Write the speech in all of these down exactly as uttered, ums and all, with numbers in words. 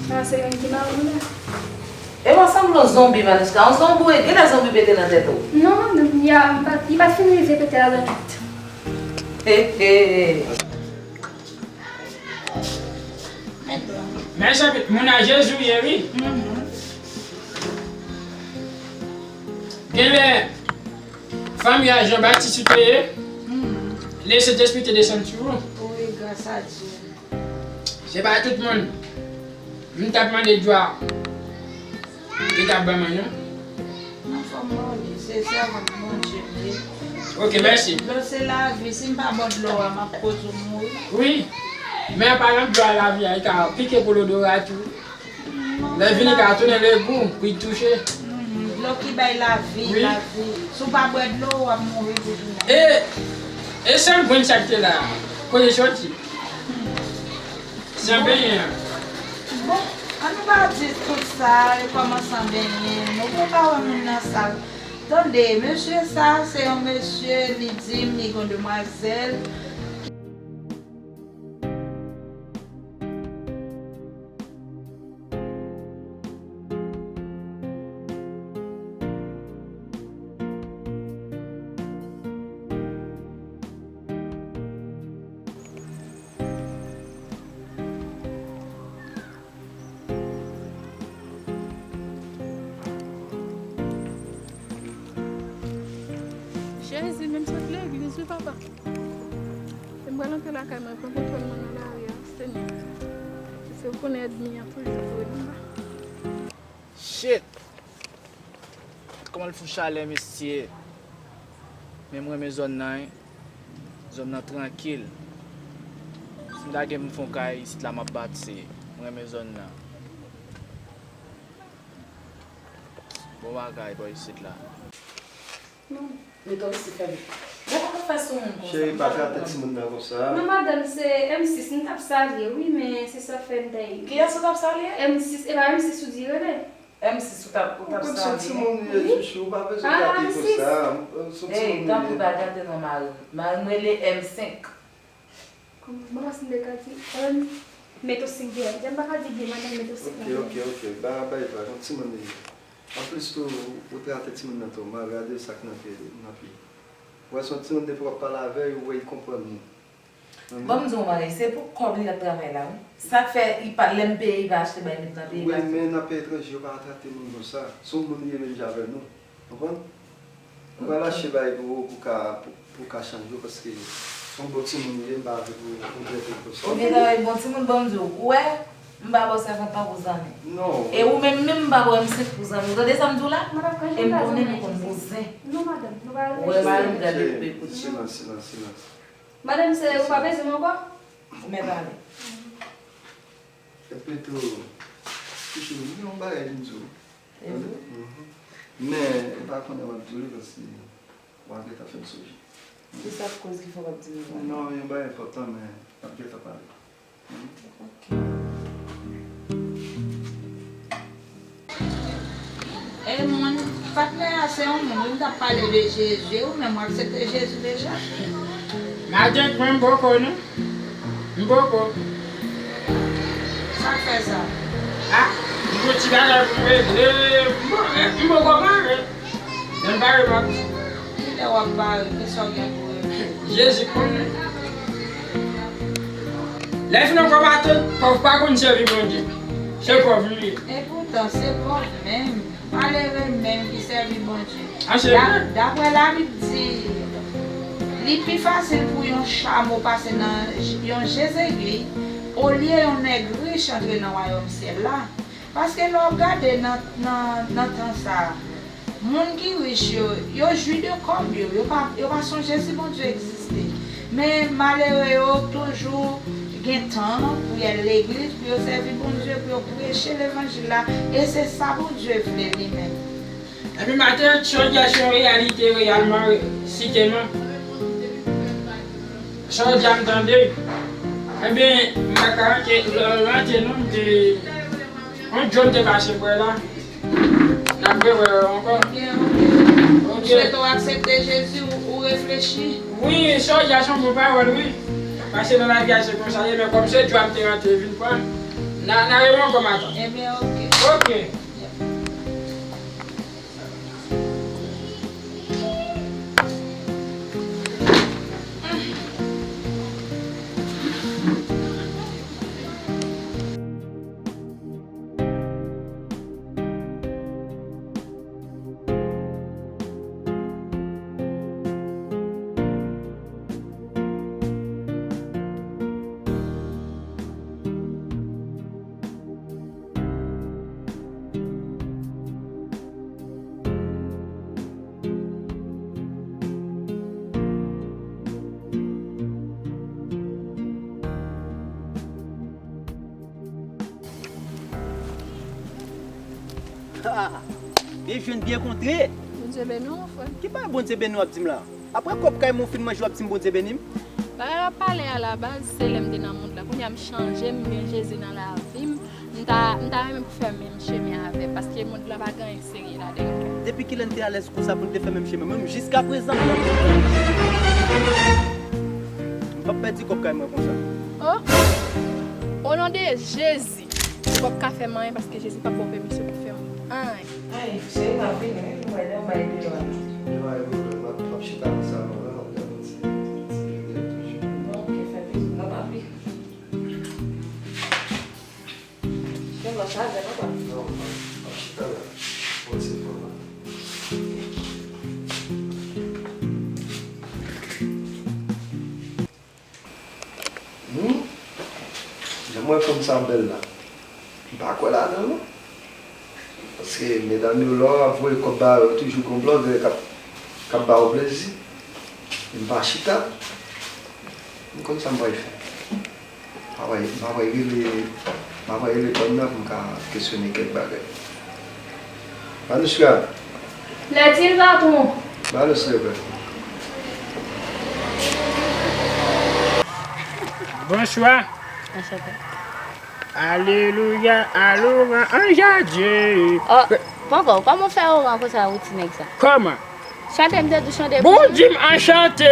Sa se youn ki mari w la. E w sanble yon zonbi, Manouchka. Yon zonbi, wi, genlè zonbi pete nan tèt ou. Non, non, li a, li pa, li pa t fin rive pete la nan nwit. He, he, he. Men chapit, moun a Jezi w ye, wi. Genlè, fanmi a Jan Batis ou te ye. Lè Sentespri te desann sou ou. Wi, gras a Dye. Se pa tout moun m t ap mande dlo a ki t ap ban mwen, non. Anfòm mwen, wi, se sèvant Bondye m ye. Ok, mèsi. Dlo se lavi, si m pa bwè dlo a, m ap koz ou mouri. Wi, men an palan dlo a, lavi a, li ka pike pou lodora tou. Lè vini ka tounen legou pou y touche. Mhm, dlo ki bay lavi, wi, lavi. Si w pa bwè dlo, w ap mouri pou tounen. E, e san grenn sa k te la, kote l soti? San benyen an. Bon, an nou pa di tout sa, e kòman san benyen? Nou poko wè moun nan sal. Tande, mesye sa, se yon mesye, li di m, li gon demwazèl. Jezi, men m sot legliz, wi, papa. E m pral antre lakay mwen, pran kontwòl mwen nan lari a, Senyè. Paske ou konnen ènmi an toujou vre anba. Shit! Kòman l fout chalè, mesye? Men m renmen zòn nan, wi. Zòn nan trankil. Si m ta gen pou m fè yon kay isit la, m ap bati. M renmen zòn nan. Bon bagay bò isit la. Non, men tòv isi fè vit. Bon, ou fè sou moun konsa. Cheri, pa trate timoun nan konsa. Non, madanm, se M sis m t ap salye, wi, men se sa k fè m ta ye. Kiyès ou t ap salye? M sis, e pa M sis ou di rele? M sis ou t ap, ou t ap salye? Ou konn se timoun li ye, chouchou, ou pa bezwen trate konsa. Se timoun li ye. Ey, tanpri, pa trate non, mari m. Mari m rele M senk. Kòman, mwen panse m te ka di M, meto senk deyè. Jan m pa ka di byen, madanm, meto senk deyè. Ok, ok, ok. Ba, bay vag, yon timoun li ye. Anplis tou, ou trate timoun nan twò mal, gade sa k nan pye, nan pye. Ou wè se yon timoun depi w ap pale avè l, ou wè li konprann ou. Ban m di w yon bagay, se pou kòb li ap travay la, wi. Sa k fè li pa, lè m peye, li pa achte bay met nan peyi. Wi, men nan peyi etranje, yo pa trate moun konsa. Se yon moun li ye menm jan avè nou. Konprann? Mwen pral achte bagay pou ou, pou ka, pou, pou ka chanje w, paske se yon bon timoun ou ye, m pa vle pou ou regrèt l konsa. Ou gen travay bon timoun, ban m di w. Ou wè, m pa ba w sèvant lan pou zanmi. Non. E ou menm, menm m pa ba w M senk pou zanmi. Ou tande sa m di w la? E m konnen nou konn bouzen. Non, madanm, nou pa reflechi. Ou wè, mari m gade pou ekout. Silans, silans, silans. Madanm, se ou pa bezwen m ankò? Ou mèt ale. Epi tou, chouchou, m gen yon bagay pou m di w. E vre? Mhm. Men, m pa konnen m ap di w li, paske w ap gentan fè m sonje. Kisa k koz ki fè w ap di m sa? Non, yon bagay enpòtan, men n ap gentan pale. Mhm. Ok. E moun, patnè a se yon moun, wi, m t ap pale de Jezi, ou menm w aksepte Jezi deja? Madanm, mwen m poko, non. M poko. Sa k fè sa? A, m gon ti bagay pou m regle. M poko, m poko pare. Lè m pare, m ap di. Kilè w ap pare? Kisa w gen pou regle? Jezi konnen. Lè fini ankò maten, pòv pa konn sèvi Bondye. Se pòv li ye. Epoutan, se pòv menm. Malere menm ki sèvi Bondye. A, se vre? Da-, daprè Labib di, li pi fasil pou yon chamo pase nan j-, yon je zegwi, olye yon nèg rich antre nan wayòm syèl la. Paske lè w ap gade nan, nan, nan tan sa a, moun ki rich yo, yo jwi de kòb yo, yo pa, yo pa sonje si Bondye egziste. Men malere yo toujou gen tan pou y al legliz, pou yo sèvi Bondye, pou yo preche levanjil la, e se sa Bondye vle li menm. Epi maten, jodi a se yon reyalite reyèlman, sitèlman. Jodi a m tande, ebyen, m pa ka rantre, rantre non, m te, yon djòl te pase bò la. N ap rewè ankò. Ebyen, ok. Ok. M swete w aksepte Jezi, ou, ou reflechi. Wi, jodi a se yon bon pawòl, wi. Paske nan lavi a se konsa ye, men kòm se djòl m te rantre vin pran, N a, n a rele ankò matant. Ebyen, oke. Oke. Byen jwenn, byen kontre. Bondye beni w, frè. Ki bagay Bondye beni w ap di m la? Apre kòb kay mwen fin manje, w ap di m Bondye beni m? Bagay w ap pale a la baz, se lè m te nan mond la. Kounye a m chanje, m gen Jezi nan lavi m. M ta, m ta renmen pou fè menm chemen avè m, paske mond la pa gen anyen serye ladan l. Depi kilè n te alèz konsa pou n te fè menm chemen? Mwen menm, jiskaprezan, m p ap pèdi kòb kay mwen konsa. O! O non de Jezi! Ou p ap ka fè m anyen paske Jezi p ap ba w pèmisyon pou fè m anyen. Ay, cheri, m ap vini, wi. M wè lè w bay deyò a. Yo, ay, wi, wi, m ap, m ap chita nan salon an, m ap gade yon ti, ti videyo toujou. Bon, oke, fè bizou, m ap api. Fè m nan chajè, papa. Non, m ap, m ap chita la. Bon, se bon, la. Hmm? Jan m wè fanm sa bèl la, m pa kwè ladan l non. Paske medam yo, lè w ap voye kòb ba yo, toujou gon blòdè k ap, k ap ba yo plezi. M pa chita. M konn sa m pral fè. M pa pral, m pa pral rele, m pa pral rele fanm nan pou m ka kesyone kèk bagay. Manouchka. Lètil patwon. Ba nou silvouplè. Bonswa. Anchante. Alelouya, alouran, anj a Dye. Oh, poko, kòman w fè oran konsa ou ti nèg sa? Kòman? Chante, m te di w chante. Bon, di m anchante.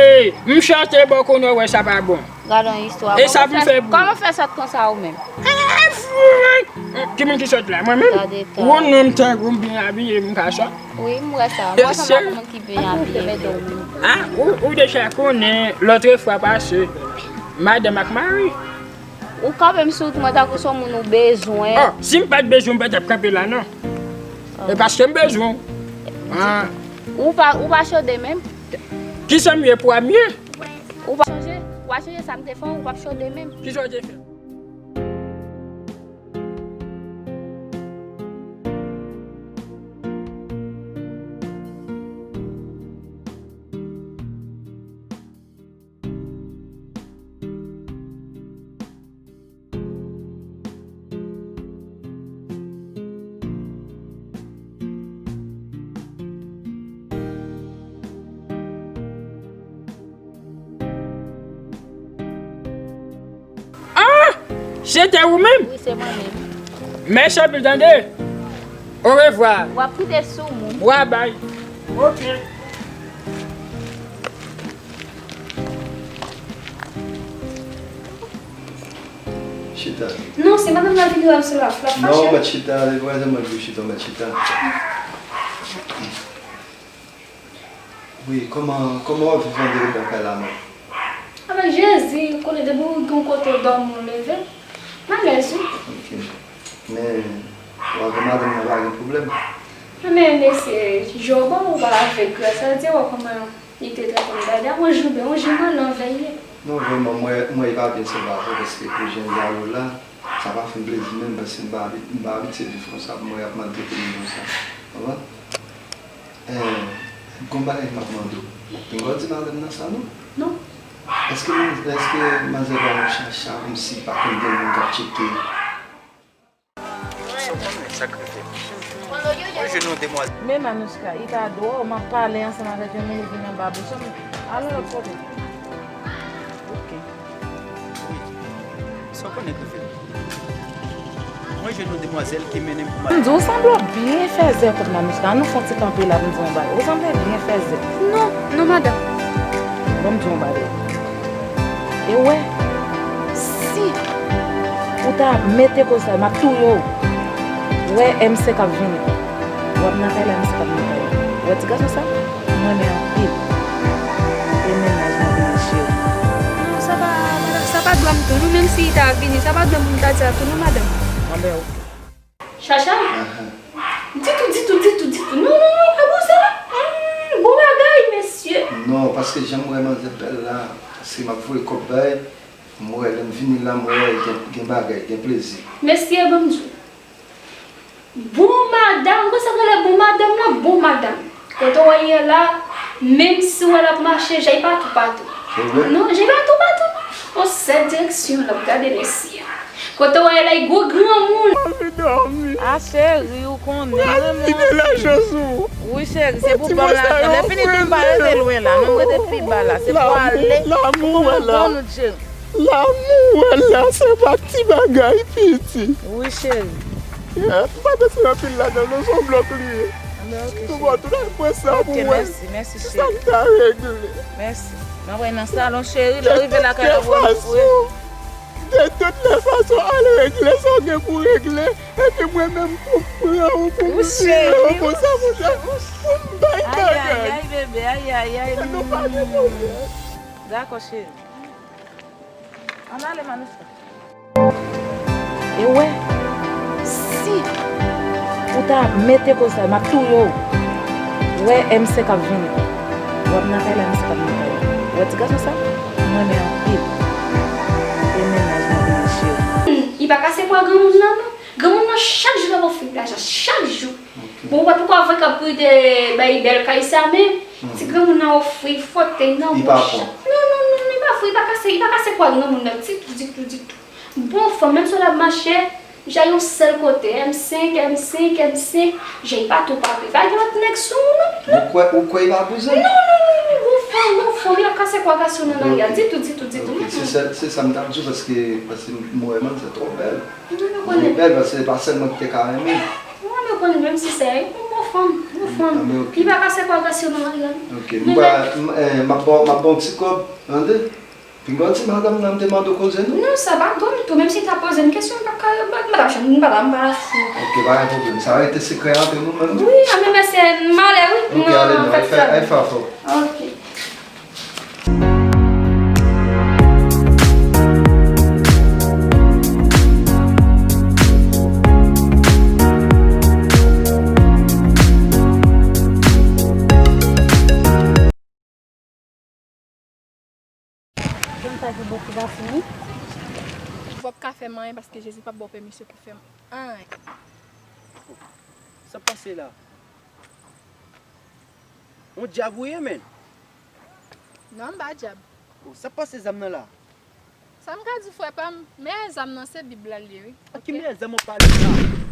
M chante, bon, kounye w wè sa pa bon. Gade yon istwa. E sa pou m fè pou ou? Kòman w fè sòt konsa ou menm? Eh, fou, wi. Ki moun ki sòt la? Mwen menm? Gade ta. Ou non, m tankou m byen abiye, m ka sòt? Wi, m wè sa. Mwen sanble ak moun ki byen abiye vre. Ah, ou, ou deja konnen, lòt fwa pase, madanm ak mari. Ou kanpe m sou wout mwen tankou se yon moun ou bezwen. Oh, si m pa t bezwen w, m pa t ap kanpe la, non. Oh. E paske m bezwen w. Ah. Ou pa, ou pa chode menm? Kisa m ye pou a m ye? Ou pa chanje? Ou pa chanje sa m te fè w, ou p ap chode menm. Kisa w te fè? Ah! Se te ou menm? Wi, se mwen menm. Mèsi anpil, tande. Orevwa. W ap kite sou moun. Bwa bay. Ok. Chita. Non, se madanm nan vin wè m sou la, l ap fache. Non, mèt chita, li pa janm mande pou chita, mèt chita. Wi, kòman, kòman w ap viv andedan kay la menm? Avèk Jezi, ou konnen depi w gen yon kote w dòmi, w leve, m alèz wi. Ok. Men, ou avèk madanm nan pa gen pwoblèm? Men mesye, je w ban ou pa avèk gras, sa di wè kòman li te trete m. Gade, yon jou byen, yon jou mal anvè l ye. Non, vrèman, mwen, mwen, e pa byen se pa vre, paske pou jan l ye la, sa pa fè m plezi menm, paske m pa abi-, m pa abitye viv konsa, pou mwen y ap maltrete m konsa. Konprann? Eh, gon bagay m ap mande w. Pinga w di madanm nan sa, non? Non. Èske man-, èske manzè pa yon chacha, kòmsi pa konn gen moun k ap tcheke? Sa w konnen sa k rive. Mwen jwenn yon demwazèl. Men Manouchka, i ta dwòl, m ap pale ansanm avèk yon moun, li vin anba bouch mwen. Al yon lòt kote. Ok. Wi. Sa w konnen k rive. Mwen jwenn yon demwazèl ki mennen m pou madanm. M di w sanble w byen fèzè kot Manouchka. Ann nou fè yon ti kanpe la pou m di w yon bagay. Ou sanble byen fèzè. Non, non, madanm. Ban m di w yon bagay. E w wè, si w Ou ta mete koz sa, m ap touye w. Ou wè M C k ap vini. W ap nan kay la, M C k ap nan kay la. Ou wè ti gason sa? M renmen anpil. E mennaj mwen pou mwen, cheri. Non, sa pa, sa pa dwa m tou, non, menm si li ta vini, sa pa dwa m pou m ta di sa tou, non, madanm. Anben, oke. Chacha? Ahan. Ditou, ditou, ditou, ditou. Non, non, non, pa bon sa. Hmm, bon bagay, mesye. Non, paske jan m wè manzè bèl la, paske m ap voye kòb bay, m wè lè m vini la, m wè gen, gen bagay, gen plezi. Mesye, ban m di w. Bon madanm, konsa k rele bon madanm nan, bon madanm. Kote w wè l ye la, menm si w wè l ap mache, jay pa toupatou. Se vre? Non, jay pa toupatou. On sèl direksyon l ap gade mesye a. Kote w wè l la, gwo granmoun. Anvi dòmi. A cheri, ou konnen. Pral vide lajan sou ou. Wi cheri, se pou ban m lajan. Lè fini tou, m pa rete lwen la, non, m rete pi ba la. Se pou ale, pou nou bon nou cheri. Lanmou wè la, se pa ti bagay, piti. Wi, cheri. Yeah, m pa te fè anpil ladan l non, se yon blòk li ye. Anben, oke, cheri. Tou bon, tou la, pran sa pou mwen. Oke, mèsi, mèsi, cheri. Sa m ta regle. Mèsi. Mwen voye nan salon, cheri, lè w rive lakay la, voye m fre. De toutes les façons, al regle sa w gen pou regle. Epi mwen menm, pou m pran ou pou m vire w konsa, konsa, pou m bay bagay. Ay, ay, ay, bebe, ay, ay, ay. Nou pa gen pwoblèm. Dakò, cheri. Ann ale, Manouchka. E wè, si ou ta mete koz sa, m ap touye w. Ou wè M C k ap vini. W ap nan kay la, M C k ap nan kay la. Ou wè ti gason sa? M renmen anpil. E mennaj mwen pou mwen, cheri. Hmm, li pa kase kwa granmoun nan, non. Granmoun nan, chak jou l ap ofri m lajan, chak jou. Bon, ou pa poko avwe k ap priye bay bèl kay sa, men ti granmoun nan ofri fòtèy nan bouch. Non, non, non, li pa fou, li pa kase, li pa kase kwa granmoun nan ditou, ditou, ditou. Bon fanm, menm si w ap mache, jay yon sèl kote, M senk, M senk, M senk, jay pa tou pa vre. Pa gen lòt nèg sou ou, non. Ou kwè, ou kwè li pa bouzen? Non, non, non, non, bon fanm, bon fanm, li pa kase kwa gason nan lari a ditou, ditou, ditou. Ok, se sa, se sa m t ap di w, paske, paske m wè manzè twò bèl. Li bèl, paske se pa sèl mwen ki te ka renmen. Mwen, mwen konnen menm si se yon bon fanm, bon fanm. Li pa kase kwa gason nan lari a. Ok, m pa, m, eh, m ap ba w, m ap ba w ti kòb, tande? Pinga w di madanm nan m te mande w koze non. Non, sa pa dwa m tou, menm si l ta poze m kesyon, m pa ka reponn, m pa ta janm, m pa ta, m pa ta fou. Ok, pa gen pwoblèm. Sa rete sekrè ant nou menm. Wi, anben, men se malè, wi. Ok, ale non, al fè, al fè afè w. Ok. Jan sa ki bon ti gason wi. Ou p ap ka fè m anyen paske Jezi p ap ba w pèmisyon pou fè m anyen. Sa k pase la? On dyab ou ye, menn? Non, m pa dyab. Oh, sa k pase zam nan la? Sa m ka di frè pa m, meyè zam nan se Bib la l ye wi. Ak ki meyè zam w ap pale la?